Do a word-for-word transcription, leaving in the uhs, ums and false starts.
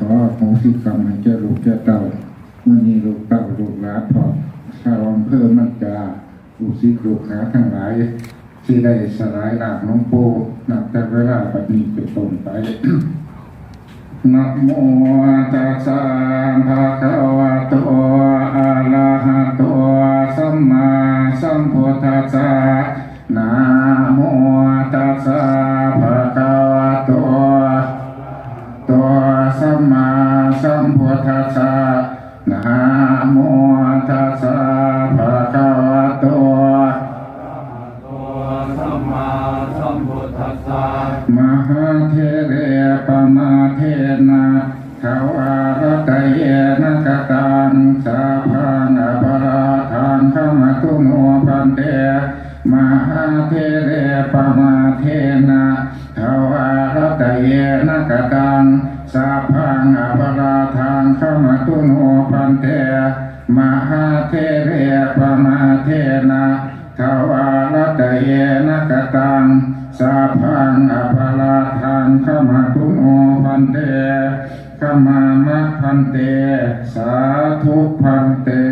ขออโหสิกรรมให้แก่ลูกแก่เต้า มื้อนี้ลูกเต้าลูกหลานพร้อม ชาวอำเภอมันจา ลูกศิษย์ลูกหาทั้งหลาย สิได้สลายร่างหลวงปู่ นับแต่เวลาบัดนี้เป็นต้นไป Namo tassa bhagavato arahato sammāsambuddhassa. Namo tassa bhagavato arahato sammāsambuddhassa. Namo tassa bhagavato arahato sammāsambuddhassa. Mahāthere pamādena dvārattayena kataṃ sabbaṃ aparādhaṃ khamatu no bhante. Mahāthere pamādena dvārattayena kataṃ sabbaṃ aparādhaṃ khamatu no bhante. Mahāthere pamādena dvārattayena kataṃ sabbaṃ aparādhaṃ khamatu no bhante. Khamāma bhante. Sādhu bhante.